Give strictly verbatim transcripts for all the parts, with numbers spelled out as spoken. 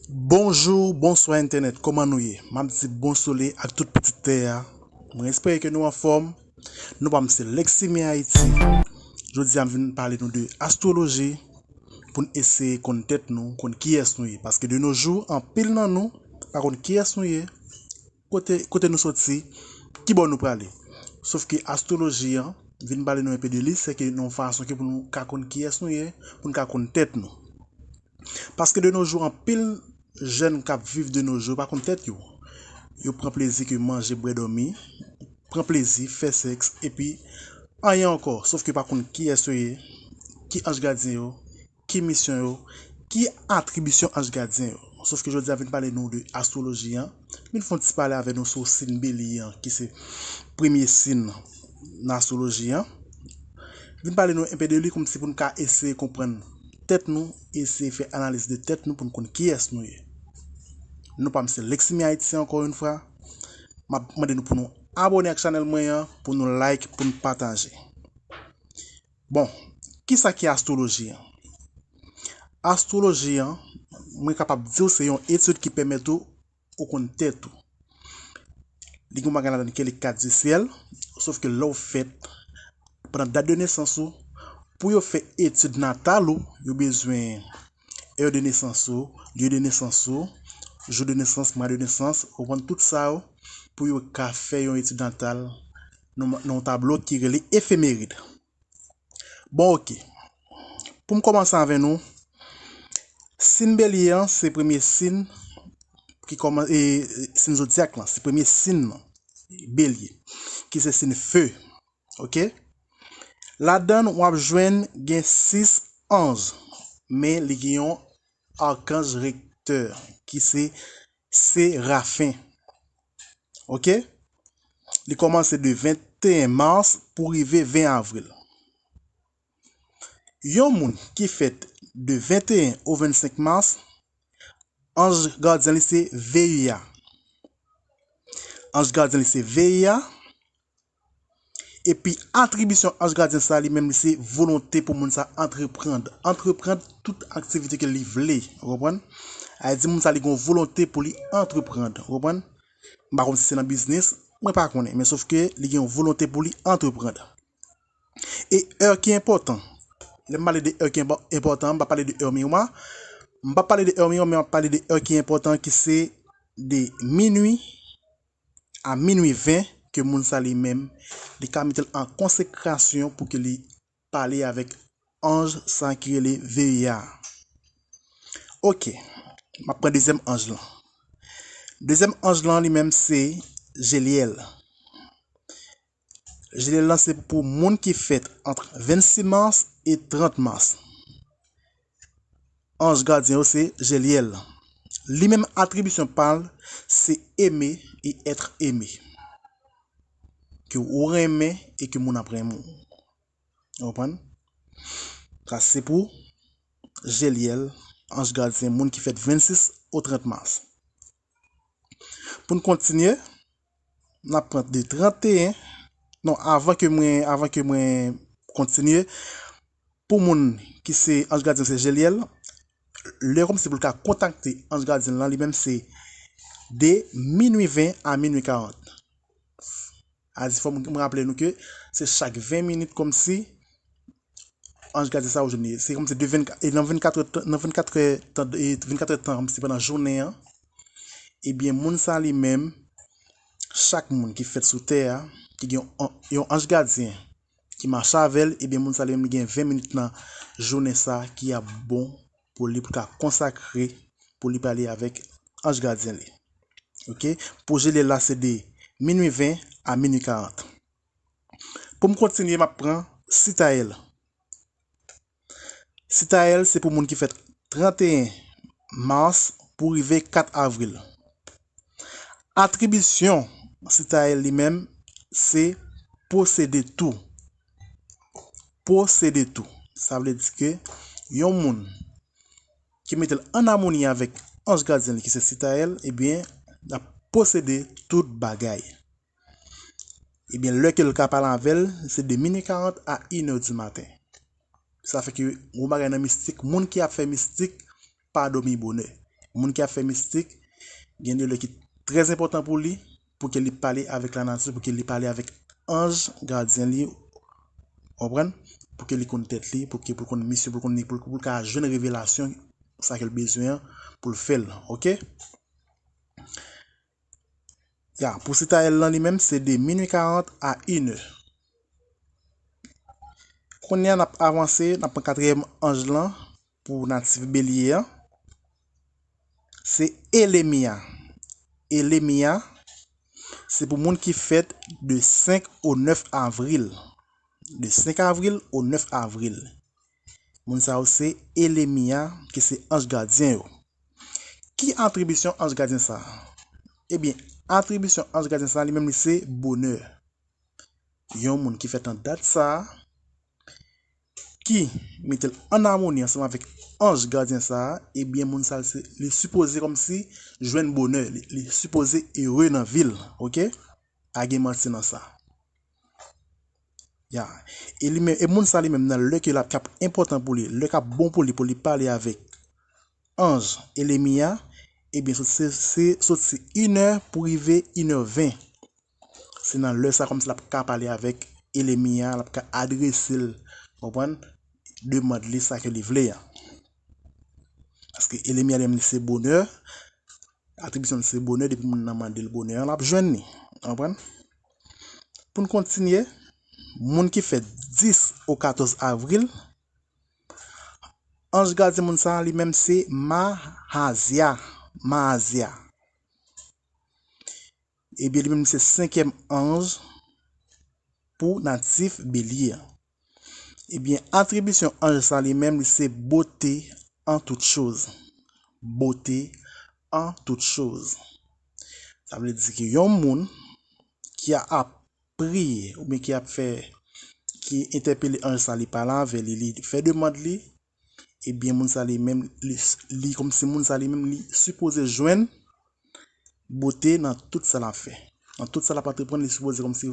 Bonjou, bonswa entènèt, kòman nou ye? M ap di bonsole ak tout pitit tè a. Mwen espere ke nou anfòm. Non pa m se Lexime Haïti. Jodi a m vin pale nou de astwoloji pou n eseye konn tèt nou, konn kiyès nou ye. Paske de nos jours, anpil nan nou pa konn kiyès nou ye, kote, kote nou soti, kibò nou prale. Sof ke astwoloji an vin pale nou enpe de li, se ke nan yon fason ke pou nou ka konn kiyès nou ye, pou n ka konn tèt nou. Paske de nos jours, anpil jèn k ap viv de nos jours pa konn tèt yo. Yo pran plezi ke manje, bwè, dòmi, pran plezi, fè sèks, epi anyen ankò, sof ke pa konn kiyès yo ye, ki anj gadyen yo, ki misyon yo, ki atribisyon anj gadyen yo. Sof ke jodi a vin pale nou de astwoloji an, vin fè yon ti pale avè nou sou siy Belye an, ki se premye siy nan astwoloji an. Vin pale nou enpe de li kòmsi pou n ka eseye konprann tèt nou, eseye fè analiz de tèt nou pou n konn kiyès nou ye. Non pa m se Lexime Haïti ankò yon fwa. M ap mande nou pou nou abòne ak chanèl mwen an, pou nou like, pou nou pataje. Bon, kisa ki astwoloji an? Astwoloji an, mwen kapab di w se yon etid ki pèmèt ou, ou konn tèt ou. Li gen yon bagay ladan l ki rele kat di syèl, sof ke lè w fèt, pandan dat de nesans ou, pou yo fè etid natal ou, yo bezwen è de nesans ou, lye de nesans ou, jou de nesans, mwa de nesans, ou konprann tout sa yo, pou yo ka fè yon etid natal nan, nan yon tablo ki rele efemerid. Bon, oke. Pou m kòmanse avè nou, siy Belye an, se premye siy ki kòman-, e, siy zodyak lan, se premye siy nan Belye, ki se siy fe. Oke? Ladan l, w ap jwenn gen sis anj, men li gen yon akanj rektè, ki se serafen. Oke? Li kòmanse de venteyen mas pou rive ven avril. Yon moun ki fèt de venteyen o vennsenk mas, anj gadyen li se Veya. Anj gadyen li se Veya. Epi atribisyon anj gadyen sa li menm li se volonte pou moun sa antreprann. Antreprann tout aktivite ke li vle. Ou konprann? Sa vle di moun sa li gen yon volonte pou li antreprann. Ou konprann? M pa konn si se nan biznis, mwen pa konnen. Men sof ke li gen yon volonte pou li antreprann. E è ki enpòtan. Lè m pale de è ki enpò-, enpòtan, m pa pale de è miwa. M pa pale de è miwa, men m ap pale de è ki enpòtan ki se de minui a minui ven ke moun sa li menm, li ka mete l an konsekrasyon pou ke li pale avèk anj sa ki rele Veya a. Oke, m ap pran dezyèm anj lan. Dezyèm anj lan li menm se Jelyèl. Jelyèl lan se pou moun ki fèt ant vennsis mas e trant mas. Anj gadyen yo se Jelyèl. Li menm atribisyon pa l se aimer et être aimé. Ke ou renmen e ke moun ap renmen w. Ou konprann? Sa se pou Jelyèl, anj gadyen, moun ki fèt vennsis o trant mas. Pou n kontinye, n ap pran de tranteyen. Non, avan ke mwen, avan ke mwen kontinye, pou moun ki se anj gadyen se Jelyèl, lè kòmsi pou l ka kontakte anj gadyen lan, li menm se de minui ven a minui karant. A di fò mwen raple nou ke se chak ven minit kòmsi anj gadyen sa yo jwenn li. Se kòmsi de vennkat, e nan vennkat è, nan vennkat è tan, e vennkat è tan kòmsi pandan jounen an, ebyen moun sa li menm, chak moun ki fèt sou tè a, ki gen yon, yon anj gadyen ki mache avè l, ebyen moun sa li menm li gen ven minit nan jounen sa ki ap bon pou li pou l ka konsakre, pou li pale avèk anj gadyen li. Oke? Pou Jelyèl la se de minui ven a minui karant. Pou m kontinye, m ap pran Sitayèl. Sitayèl se pou moun ki fèt tranteyen mas pou rive kat avril. Atribisyon Sitayèl li menm se posede tou. Posede tou. Sa vle di ke yon moun ki mete l an amoni avèk anj gadyen li ki se Sitayèl, ebyen, l ap posede tout bagay. Ebyen, lè ke l ka pale avè l, se de minui karant a inè di maten. Sa fè ke yon bagay nan mistik, moun ki ap fè mistik pa dòmi bonè. Moun ki ap fè mistik, gen de lè ki trè enpòtan pou li, pou ke li pale avèk lanati, pou ke li pale avèk anj gadyen li, konprann? Pou ke li konn tèt li, pou ke pou l konn misyon, pou l konn li, pou l pou l ka jwenn revelasyon sa ke l bezwen an, pou l fè l, oke? Ya, pou Sitayèl lan li menm, se de minui karant a inè. Kounye a, n ap avanse, n ap pran katriyèm anj lan pou natif Belye an. Se Elemia. Elemia, se pou moun ki fèt de senk o nèf avril. De senk avril o nèf avril. Moun sa yo se Elemia, ki se anj gadyen yo. Ki atribisyon anj gadyen sa a? Ebyen, atribisyon anj gadyen sa a, li menm li se bonè. Yon moun ki fèt nan dat sa a, ki mete l an amoni ansanm avèk anj gadyen sa a, ebyen, moun sa a, se, li sipoze kòmsi jwenn bonè, li, li sipoze ere nan vi l, oke? Pa gen manti nan sa. Ya. E li menm, e moun sa li menm, nan lè ke l ap, k ap enpòtan pou li, lè k ap bon pou li, pou li pale avèk anj Elemia, ebyen, sot se, se sot se inè pou rive inè ven. Se nan lè sa kòmsi l ap ka pale avèk Elemia, l ap ka adrese l, konprann, demann li sa ke li vle a. Paske Elemia li menm li se bonè, atribisyon li se bonè, depi moun nan mande l bonè an, l ap jwenn li, konprann? Pou n kontinye, moun ki fèt dis o katòz avril, anj gadyen moun sa a, li menm se Mahazya. Mahazya. Ebyen, li menm se senkyèm anj pou natif Belye an. Ebyen, atribisyon anj sa li menm, li se bote an tout choz. Bote an tout choz. Sa vle di ke yon moun ki a, ap priye, oubyen ki ap fè, ki entèpele anj sa, li pale avè li, li fè demann li, ebyen, moun sa li menm, li, li kòmsi moun sa li menm, li sipoze jwenn bote nan tout sa l ap fè. Nan tout sa l ap antreprann, li sipoze kòmsi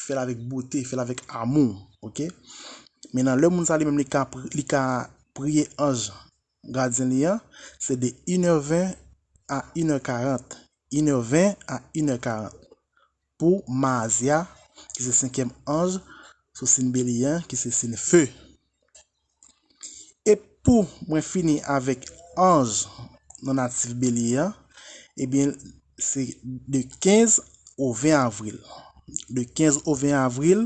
fè l avèk bote, fè l avèk amou, oke? Men nan lè moun sa li menm, li ka pri-, li ka priye anj gadyen li an, se de inè ven a inè karant. Inè ven a inè karant. Pou Mahazya, ki se senkyèm anj sou siy Belye an, ki se siy fe. E pou mwen fini avèk anj nan natif Belye an, ebyen, se de kenz o ven avril. De kenz o ven avril,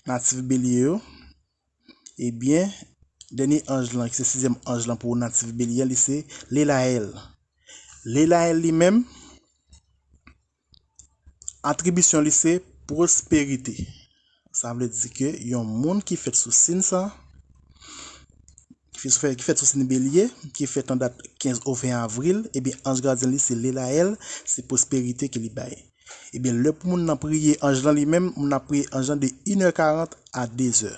natif Belye yo, ebyen, dènye anj lan, ki se sizyèm anj lan pou natif Belye an, li se Lelayèl. Lelayèl li menm, atribisyon li se pwosperite. Sa vle di ke yon moun ki fèt sou siy sa, ki fè-, ki fèt sou siy Belye, ki fèt nan dat kenz o ven avril, ebyen, anj gadyen li se Lelayèl, se pwosperite ke li bay. Ebyen, lè pou moun nan priye anj lan li menm, moun nan priye anj lan de inè karant a dezè.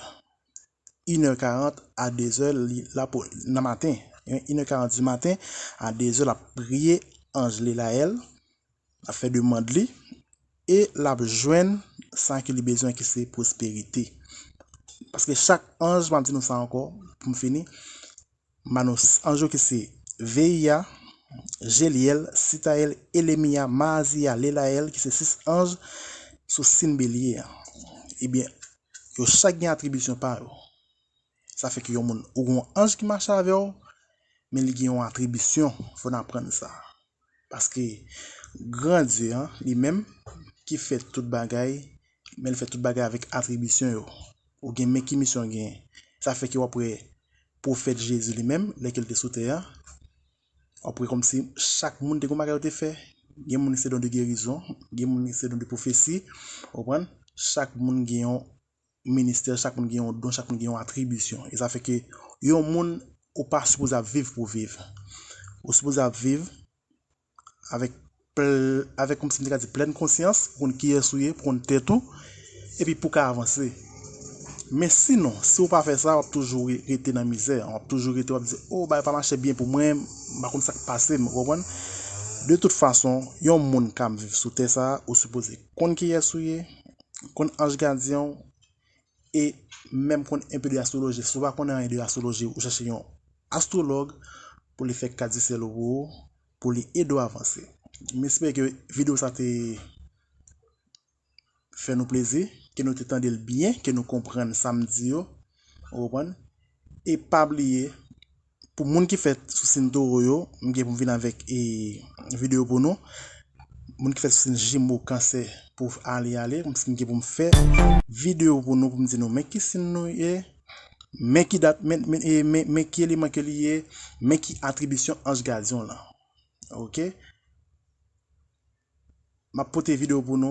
Inè karant a dezè, li la pou, nan maten. Inè karant di maten a dezè, l ap priye anj Lelayèl, l ap fè demann li, e l ap jwenn sa ke li bezwen, ki se pwosperite. Paske chak anj, m ap di nou sa ankò, pou m fini, m ba nou s-, anj yo ki se Veyiya, Jelyèl, Sitayèl, Elemya, Maaziya, Lelayèl, ki se sis anj sou siy Belye an. Ebyen, yo chak gen atribisyon pa yo. Sa fè ke yon moun, ou gen yon anj ki mache avè w, men li gen yon atribisyon, fò n aprann sa. Paske gran Dye an, li menm, ki fè tout bagay, men l fè tout bagay avèk atribisyon yo. Ou gen men ki misyon w genyen. Sa fè ke w ap wè pwofèt Jezi li menm, lè ke l te sou tè a, w ap wè kòmsi chak moun te gen yon bagay yo te fè. Gen moun ki se don de gerizon, gen moun ki se don de pwofesi, w konprann? Chak moun gen yon ministè, chak moun gen yon don, chak moun gen yon atribisyon. E sa fè ke yon moun, ou pa sipoze ap viv pou viv. Ou sipoze ap viv avèk pl-, avèk, kòmsi m te ka di, plèn konsyans, pou konn kiyès ou ye, pou konn tèt ou, epi pou ka avanse. Men sinon, si w pa fè sa, w ap toujou re-, rete nan mizè, w ap toujou rete, w ap di, "O, bagay pa mache byen pou mwen, m pa konn sa k pase m," ou konprann? De tout fason, yon moun k ap viv sou tè sa a, ou sipoze konn kiyès ou ye, konn anj gadyen w, e menm konn enpe de astwoloji. Si w pa konnen anyen de astwoloji, ou chèche yon astwològ pou li fè kat di sèl ou pou ou, pou li ede w avanse. M espere ke videyo sa te fè nou plezi, ke nou te tande l byen, ke nou konprann sa m di yo. Ou konprann? E pa bliye, pou moun ki fèt sou siy towo yo, m gen pou m vin avèk e, videyo pou nou. Moun ki fèt sou siy jemo, kansè, pou ale, ale, m gen pou m fè videyo pou nou, pou m di nou, men ki siy nou ye, men ki dat, men, men, e, men, men ki eleman ke li ye, men ki atribisyon anj gadyen w lan. Ok? M ap pote videyo pou nou.